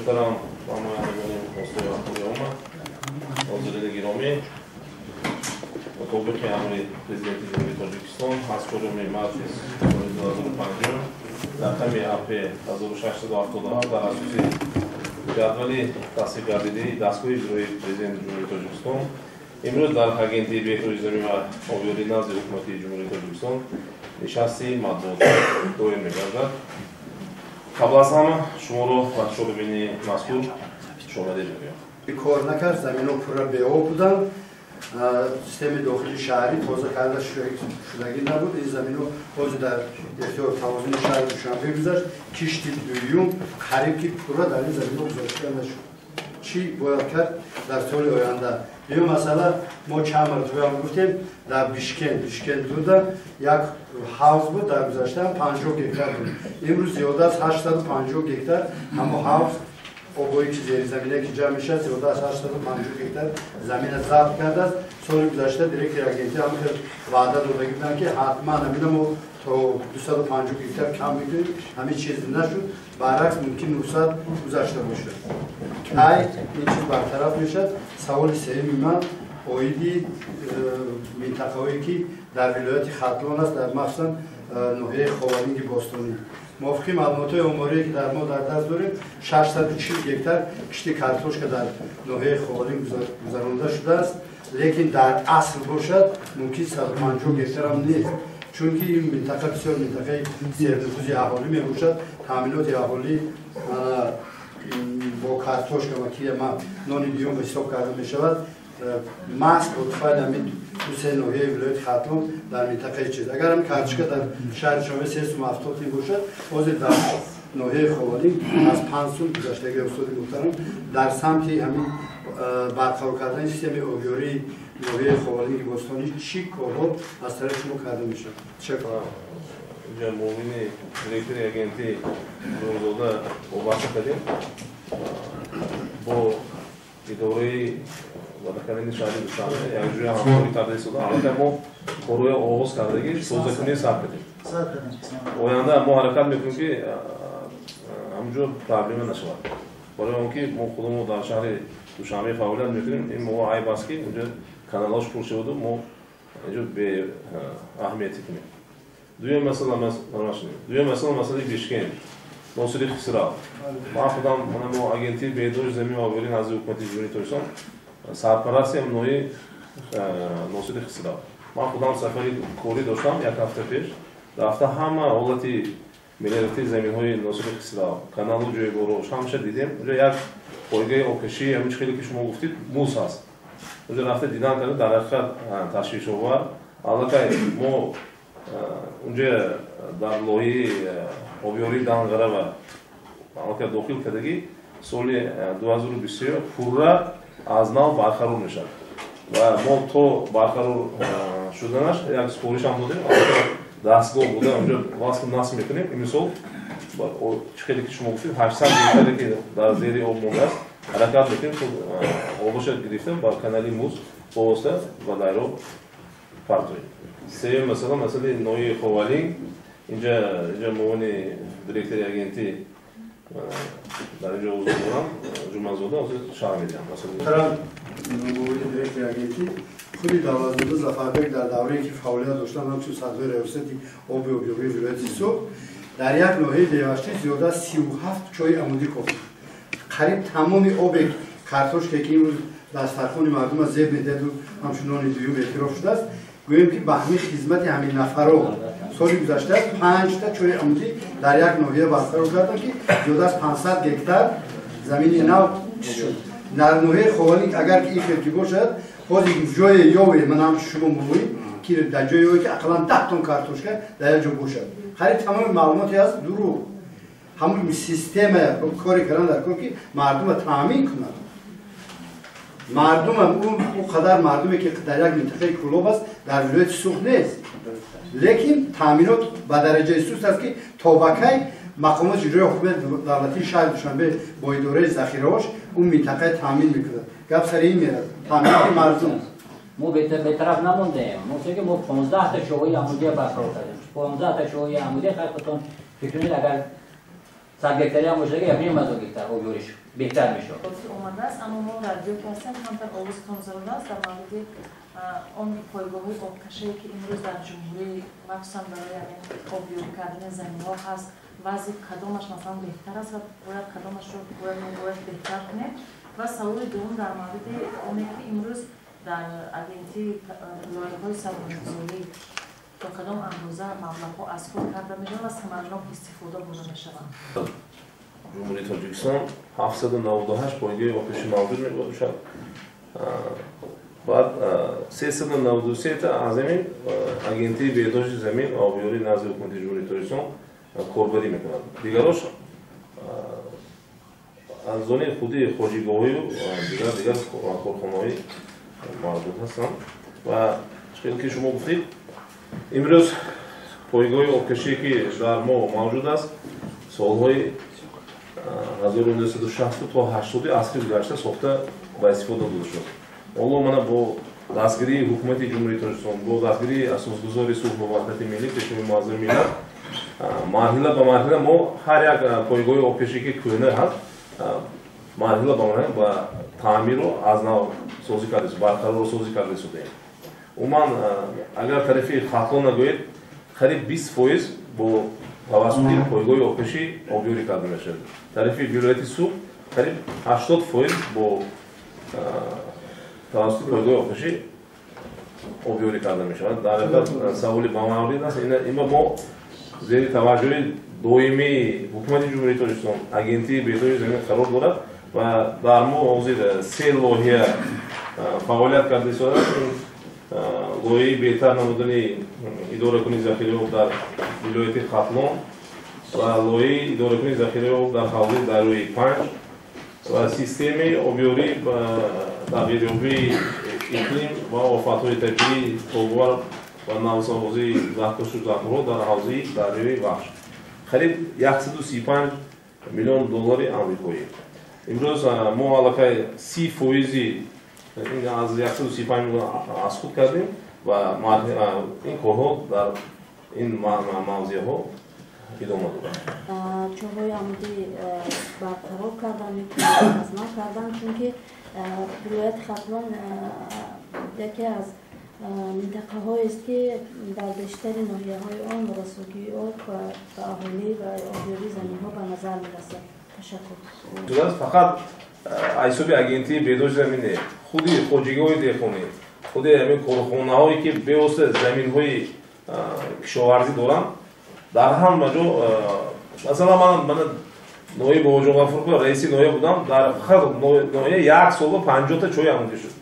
Муҳтарам намояндагони мустаи ахбори омма, ҳозирини гиромӣ, мутобиқи амри Президенти Ҷумҳурии Тоҷикистон аз 4 марти соли 2005 рақами АП 1677 дар асоси ҷадвали тасдиқгардидаи дастгоҳи иҷроии Президенти Ҷумҳурии Тоҷикистон имрӯз дар Агентии беҳдошти замин ва обёрӣ назди Ҳукумати Ҷумҳурии Тоҷикистон нишасти матбуотӣ доир мегардад. Қабл аз ҳама шуморо ба чорабинии мазкур хушомадед мегӯям. Кор накард, заминҳо пурра беоб буданд, системаи дохили шаҳрӣ тоза карда шудагӣ набуд. Ин заминҳо ҳозир дар ихтиёр тавозуни шаҳри Душанбе гузашт. Кишти дуюм қариб ки пурра дар ин заминҳо гузошта нашуд. Чӣ бояд кард дар соли оянда? Дуюм масъала, мо чанд маротиба ҳам гуфтем, дар Бишкен дуда як ҳавз буд, дар гузашта 50 гектар буд. Имрӯз зиёда аз 850 гектар ҳамо ҳавз обҳое ки зеризамине ки ҷамъ мешавад, зиёда аз 850 гектар замина забт кардааст. Соли гузашта директори агентӣ ҳам хел ваъда додагӣ буданд, ки ҳатман ҳамина мо то 250 гектар кам мекунем. Ҳамин чиз нашуд, баръакс мумкин 900 гузашта бошад. Кай ин чиз бартараф мешавад? Саволи сеюми ман оиди минтақаҳое ки дар вилояти Хатлон аст, дар махсусан ноҳияи Ховалинги Бостонӣ. Мувофиқи маълумотҳои оморие ки дар мо дар даст дорем, 640 гектар кишти картошка дар ноҳияи Ховалинг гузаронида шудааст, лекин дар асл бошад мумкин 150 гектарам нест, чунки ин минтақа бисёр минтақаи сернуфузи аҳолӣ мебошад. Таъминоти аҳолӣ бо картошка ва ки нони дуюм ҳисоб карда мешавад, маҳз бо туфайли ҳамин ду-се ноҳияи вилояти Хатлон дар минтақаи чиз. Агар ҳамин картошка дар шаҳри Душанбе 3 сум 70 тин бошад, ҳозир дар ноҳияи Ховалинг аз 5 сум гузаштагии. Устоди муҳтарам, дар самти ҳамин барқарор кардани системаи обёрии ноҳияи Ховалинги Бостонӣ чӣ корҳо аз тарафи шумо карда мешавад? Ташаккур. Инҷа муовини директори агентӣ Нурзода вобаста кардем бо идораи водоканали шаҳри Душанбе якҷоя ҳамкорӣ карда истода. Аллакай мо корҳои оғоз кардагӣ, тозакунӣ сар кардем. Оянда мо ҳаракат мекунем, ки ҳамҷо проблема нашавад, барои он ки мо худамон дар шаҳри Душанбе фаъолият мекунем. Ин мо айб аст, ки инҷо каналҳош пур шаваду мо инҷо беаҳамиятӣ кунем. Дуюм масъала, дуюм масъала, масъалаи Бишкен, Носири Хисрав. Ман худам, мана мо Агентии беҳдошти замин ва обёрӣ назди Ҳукумати Ҷумҳурии Тоҷикистон сарпарасти ноҳияи Носири Хисрав. Ман худам сафари корӣ доштам як ҳафта пеш, рафта ҳама ҳолати мелиоративии заминҳои Носири Хисрав, каналу ҷойгоҳрош ҳамаша дидем. Онҷо як пойгаи обкашӣ, ҳамин хеле ки шумо гуфтид, муз ҳаст. Онҷо рафта дидан кардем, дар ҳақиқат ташвишовар. Аллакай мо унҷа дар лоиҳаи обёрии Данғарава аллакай дохил кардагӣ, соли 2023 пурра аз нав барқарор мешавад ва мо то барқарор шуданаш як супоришам додем, дастгоҳ буда онҷо васл насб мекунем. Имсол чӣ хеле ки шумо гуфтед, 800 гектаре ки дар зери об мондааст, ҳаракат мекунем, обоша гирифтем, ба канали Муз бовосита ба дайро партоем. Сеюм масъала, масъалаи ноҳияи Ховалинг. Инҷа муовини директори агентӣ дар инҷо ҳузур дорам, Ҷумъазода, ҳозир шарҳ медиҳам. Муҳтарам муовини директори агентӣ, худи Давлатзода Зафарбек дар даврае ки фаъолият доштанд ҳамчун сардори раёсати оби обёрии вилояти Суғд, дар як ноҳияи Деваштӣ зиёда аз 37 чоҳи амудӣ кофт. Қариб тамоми обе картошке ки имрӯз дастархони мардума зеб медиҳаду ҳамчун нони дуюм эътироф шудааст, гӯем ки ба ҳамин хизмати ҳамин нафаро соли гузашта 5та чоҳи амудӣ дар як ноҳия барқарор карданд, ки зиёда аз 500 гектар замини нав шуд. Дар ноҳияи Ховалинг агар ки ин хел ки бошад, ҳозир ҷое ёве, ман ҳамчун шумо мегӯем, ки дар ҷое ёве, ки ақаллан 10 тон картошка дар як ҷо бошад. Қариб тамоми маълумоте ҳаст, дурӯғ. Ҳамун система коре кардан дар кор, ки мардума таъмин кунад. Мардумам ӯ қадар мардуме ки дар як минтақаи Кӯлоб аст, дар вилояти Суғд нест, лекин таъминот ба дараҷаи суст аст, ки то ба кай мақомоти иҷрои ҳукумати давлатии шаҳри Душанбе бо идораи захираҳош он минтақаи таъмин мекунад? Гап сари ин мерад, таъминоти мардум. Мо бетараф намондем. Мо ки мо 15 та чоҳои амудия барқарор кардем. 15 та чоҳои амудия, хай худтон фикр кунед, агар 100 гектари ҳам бошад, 1,5 гектар обёриш беҳтар мешавад. Омадааст, аммо мо радио ки ҳастем, камтар овозтон зарур аст дар мавриди он пойгоҳҳои обкашие, ки имрӯз дар ҷумҳурӣ махсусан барои обёрӣ кардани заминҳо ҳаст. Вазъи кадомаш масалан беҳтар аст ва бояд кадомашро бояд беҳтар кунем. Ва саволи дуввум дар мавриди оне, ки имрӯз дар агентии лоиҳаҳои сармоягузорӣ то кадом андоза маблағҳо аз худ карда мешаванд ва самаранок истифода бурда мешаванд. Ҷумҳурии Тоҷикистон 798 пойгоҳи обкашӣ мавҷуд мебошад. Баъд 393 та аз ҳамин агентии беҳдошти замин ва обёрии назди ҳукумати Ҷумҳурии Тоҷикистон корбарӣ мекунад. Дигарош аз зони худи хоҷигоҳию дигар корхонаҳои марбут ҳастанд. Ва чӣ ки шумо гуфтед, имрӯз пойгоҳи обкашие, ки дар мо мавҷуд аст, солҳои 1960 то 80 асри гузашта сохта ба истифода дода шуд. Ҳоло мана бо дастгирии ҳукумати Ҷумҳурии Тоҷикистон, бо дастгирии асосгузори сулҳу ваҳдати миллӣ, Пешвои муаззами миллат, марҳила ба марҳила мо ҳар як пойгоҳи обкашие, ки кӯҳна ҳаст, марҳила ба марҳила ба таъмиру аз нав созӣ карда, барқарорсозӣ карда истодаем. Умуман, агар тарафи Хатлон нагӯед, қариб 20% бо тавассути пойгоҳи обкашӣ обёрӣ карда мешавад. Тарафи вилояти Суғд қариб 80% бо тавассути пойгоҳи обкашӣ обёрӣ карда мешавад. Дар ҳақиқат саволи ба маврид аст. Има мо зери таваҷҷӯҳи доимии ҳукумати Ҷумҳурии Тоҷикистон, агентии беҳдошти замин қарор дорад ва дар мо ҳозир се лоиҳа фаъолият карда истодааст. Лоиҳаи беҳтар намудани идоракунии захираи об дар вилояти Хатлон ва лоиҳаи идоракунии захираи об дар ҳавзаи дарёи Панҷ ва системаи обёрӣ ба тағйирёбии иқлим ва офатҳои табиӣ, тобовар ва навсозии захкашу захмҳо дар ҳавзаи дарёи Вахш. Қариб 135 миллион доллари амрикоӣ. Имрӯз мо аллакай 30% аз 135 миллион аз худ кардем ва ин корҳо дар ин мавзеъҳо идома дорад. Чоҳҳои амудӣ барқарор кардан, аз нав кардан, чунки вилояти Хатлон яке аз минтақаҳоест, ки дар бештари ноҳияҳои он расогии об ба аҳолӣ ва обёрии заминҳо ба назар мерасад. Ташаккур. Фақат ҳисоби агентии беҳдошти замин не, худи хоҷигиҳои деҳқонӣ, худи ҳамин корхонаҳое, ки бевосита заминҳои кишоварзӣ доранд, дар ҳама ҷо, масалан, ман ноҳияи Бобоҷон Ғафуров раиси ноҳия будам, дар ҳар ноҳия як солба 50 та чои амудӣ шуд.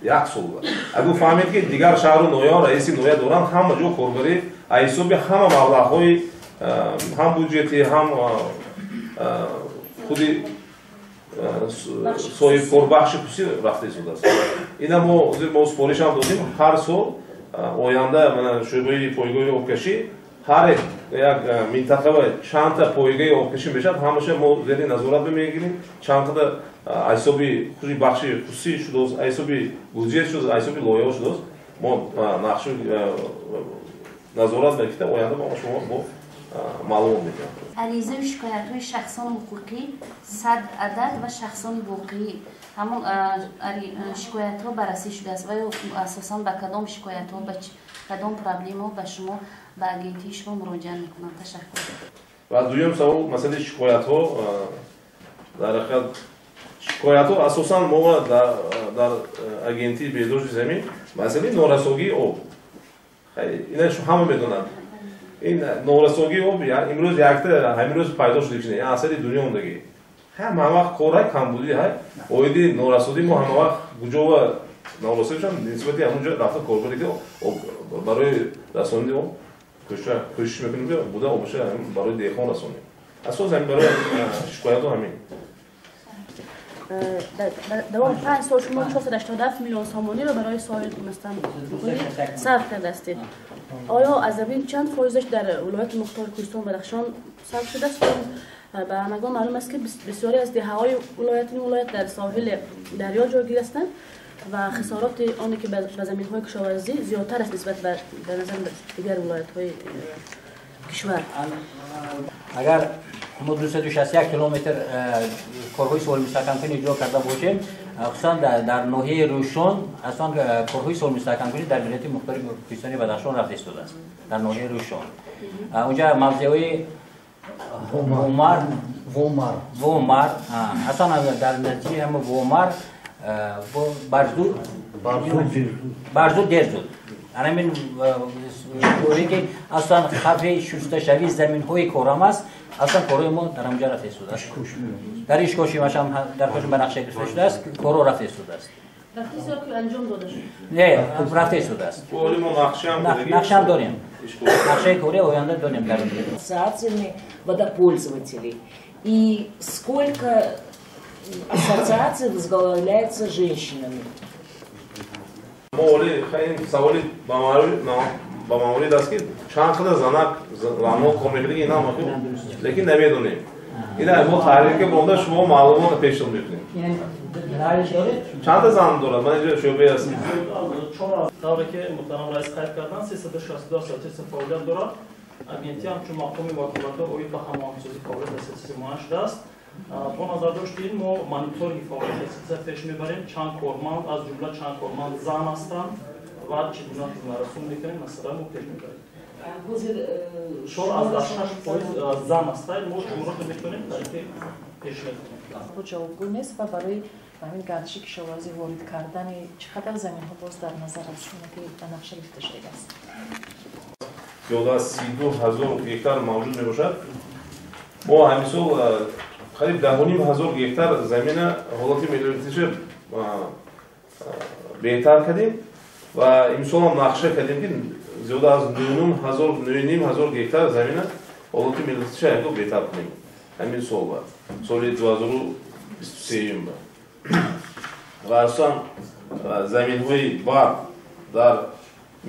Як солба. Агар фаҳмед, ки дигар шаҳру ноҳияҳо раиси ноҳия доранд, ҳама ҷо корбарӣ ҳисоби ҳама маблағҳои ҳам буҷетӣ, ҳам худи соҳибкорбахши хусусӣ рафта истодааст. Ина мо ҳозир мо супоришам додем, ҳар сол оянда мана шӯъбаи пойгоҳи обкашӣ ҳар як минтақа чандта пойгоҳи обкашӣ мешавад, ҳамаша мо зери назорат мегирем, чандта ҳисоби худи бахши хусусӣ шудааст, ҳисоби буҷет шудааст, ҳисоби лоиҳаҳо шудааст, мо нақшу назорат мекунем, оянда мо шумо бо маълумот медиҳем. Аризаю шикоятҳои шахсони ҳуқуқӣ 100 адад ва шахсони воқеӣ ҳамон шикоятҳо баррасӣ шудааст ва ё асосан ба кадом шикоятҳо, ба кадом проблемаҳо ба шумо, ба агентии шумо муроҷиат мекунанд? Ташаккур. Ва дуюм савол, масъалаи шикоятҳо. Дар ҳақиқат шикоятҳо асосан мо дар агентии беҳдошти замин масъалаи норасогии об. Ина ҳама медонанд. Ин норасогии об имрӯз якта ҳамин пайдо шуда ки асари дунё омдагӣ. Ҳама вақт корҳои камбудӣ ҳай, оиди норасодӣ мо ҳама вақт куҷова норасодӣ бошам, нисбати ҳамон ҷо рафта корбарӣ ки барои расонидани об кӯшиш мекунем, ки буда обаша барои деҳқон расонем. Асос ҳамин барои шикоятҳо ҳамин. Давоми 5 сол шумо 487 миллион сомониро барои соҳаи сарф кардаастед. Оё аз ин чанд фоизаш дар вилояти мухтори Кӯҳистон Бадахшон сарф шудааст? Ба ҳамагон маълум аст, ки бисёре аз деҳаҳои вилоят ин вилоят дар соҳили дарё ҷойгир ҳастанд ва хисороти оне ки ба заминҳои кишоварзӣ зиёдтар аст нисбат ба назар дигар вилоятҳои кишвар. Агар мо 261 километр корҳои суҳолмустаҳкамкунӣ иҷро карда бошем, хусусан дар ноҳияи Рӯшон аслан корҳои суҳолмустаҳкамкунӣ дар вилояти мухтори Кӯҳистони Бадахшон рафта истодааст. Дар ноҳияи Рӯшон онҷа мавзеъҳои Вомар, аслан дар натиҷаи ҳама Вомар, Барзуд, Дерзуд, ҳамин коре ки аслан хавфи шусташавии заминҳои корам аст, аслан корҳои мо дар ҳамҷа рафта истодааст. Дар Ишкошимаш ҳам дар Кошим ба нақша гирифта шудааст, корҳо рафта истодааст. Не, рафта истодааст. Нақшаам дорем. Нақшаи кори оянда дорем дар ассоциациями водопользователей. И сколько ассоциаций возглавляется женщинами? Мо саволи ба маврид аст, ки чанд қадар занак занҳо кор мекунад, ин ҳам лекин намедонем. Ина мо таҳрир ки монда шумо маълумотро пешниҳод мекунем. Чанд зан дорад? Ман инҷо шӯъбаи аст. Тавре ки муҳтарам раис қайд карданд, 362 ассотсиатсия фаъолият дорад. Агентӣ ҳамчун мақоми ваколатдор оид ба ҳамоҳангсозии фаъолияти ассотсиатсия муайян шудааст. Бо назардошти ин мо мониторинги фаъолияти ассотсиатсия пеш мебарем. Чанд корманд, аз ҷумла чанд корманд зан ҳастанд ва чӣ гуна хизматрасонӣ мекунем, масъала мо пеш мебарем. 4,6% зан ҳастанд, мо шуморо метавонем тариқи пеш мекунем. Ҷавобгӯ нест ва барои ҳамин гардиши кишоварзӣ ворид кардани чӣ қадар заминҳо боз дар назар аст, ки ба нақша гирифта шудааст? Зиёда аз 32 ҳазор гектар мавҷуд мебошад. Мо ҳамин сол қариб 10,5 ҳазор гектар замина ҳолати мелиоративиша беҳтар кардем ва имсол ҳам нақша кардем, ки зиёда аз 9,5 ҳазор гектар замина ҳолати мелиоративиша яко беҳтар кунем. Ҳамин сол ба соли 2023 ба. Ва асосан заминҳои барқ дар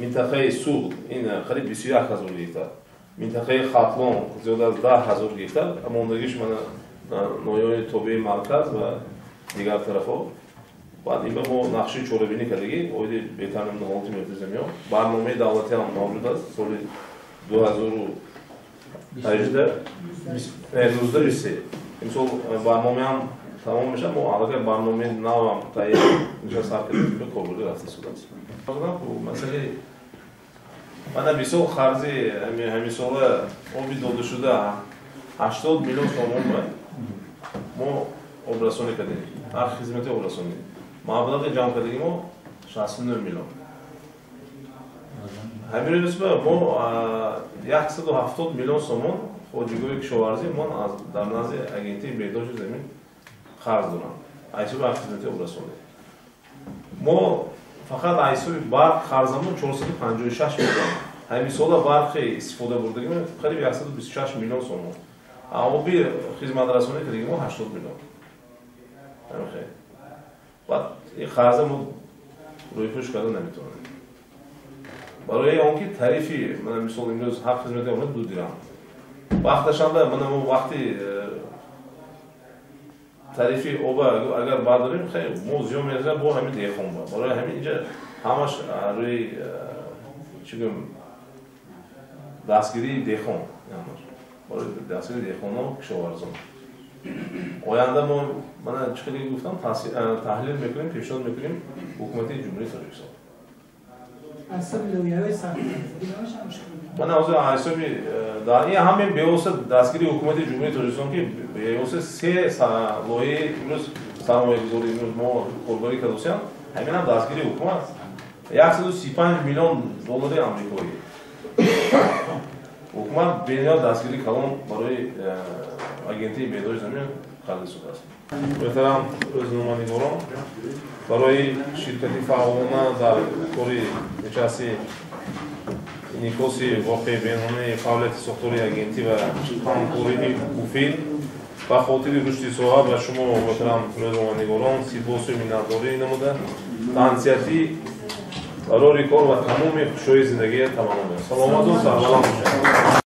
минтақаи Суғд ин қариб 21 ҳазор гектар, минтақаи Хатлон зиёда аз 10 ҳазор гектар, мондагиш мана ноҳияҳои тобеи марказ ва дигар тарафҳо. Баъд ин ба мо нақшаи чорабинӣ кардагӣ оиди беҳтар намудани ҳолати мелиоративии заминҳо. Барномаи давлатӣ ҳам мавҷуд аст соли 2018 1923. Имсол барномаам тамом мешавад, мо аллакай барномаи навам таҳия инҷа сар кардем, корбурдӣ рафта истодааст. Масъалаи мана мисол қарзи ҳаминсола оби додашуда 80 миллион сомон ба мо обрасонӣ кардем, ҳар хизмати обрасонӣ. Маблағи ҷамъ кардагӣ мо 69 миллион. Ҳамин рӯз мо 170 миллион сомон хоҷигоҳи кишоварзӣ мо дар назди агентии беҳдошти замин қарз дорам. Аз ҳисоби хизмати обрасонӣ. Мо фақат аз ҳисоби барқ қарзамон 456 миллион. Ҳамин сола барқи истифода бурдагӣ қариб 126 миллион сомон. Оби хизматрасонӣ кардагӣ мо 80 миллион. Баъд ин қарза мо рӯйпӯш карда наметавонем. Барои он ки тарифи мана мисол имрӯз ҳар хизмати обрасонӣ 2 дирам. Вақташанда мана мо вақти тарифи оба агар бардорем, хеле мо зиён мерасад бо ҳамин деҳқон ба. Барои ҳамин инҷа ҳамаш рӯи чӣ гӯям дастгирии деҳқон, ҳамаш барои дастгирии деҳқонон, кишоварзон. Оянда мо мана чӣ хеле гуфтам, таҳлил мекунем, пешниҳод мекунем ҳукумати Ҷумҳурии Тоҷикистон. Мана ҳозир ҳисоби ин ҳамин бевосита дастгирии ҳукумати Ҷумҳурии Тоҷикистон, ки бевосита се лоиҳаи имрӯз сармоягузорӣ имрӯз мо корбарӣ кардосиям, ҳамин ҳам дастгирии ҳукумат 135 миллион доллари амрикоӣ. Ҳукумат бениҳоят дастгирии калон барои агентии беҳдошти замин карда истодааст. Муҳтарам рӯзноманигорон, барои ширкати фаъолона дар кори нишасти инъикоси воқеъбинонаи фаъолияти сохтории агентӣ ва ҳамкории муфид ба хотири рушди соҳа ба шумо муҳтарам рӯзноманигорон сипосу миннатдорӣ намуда, тансиҳатӣ барори кор ва тамоми хушҳои зиндагия таманно менамоям. Саломату сарбаланд бошед.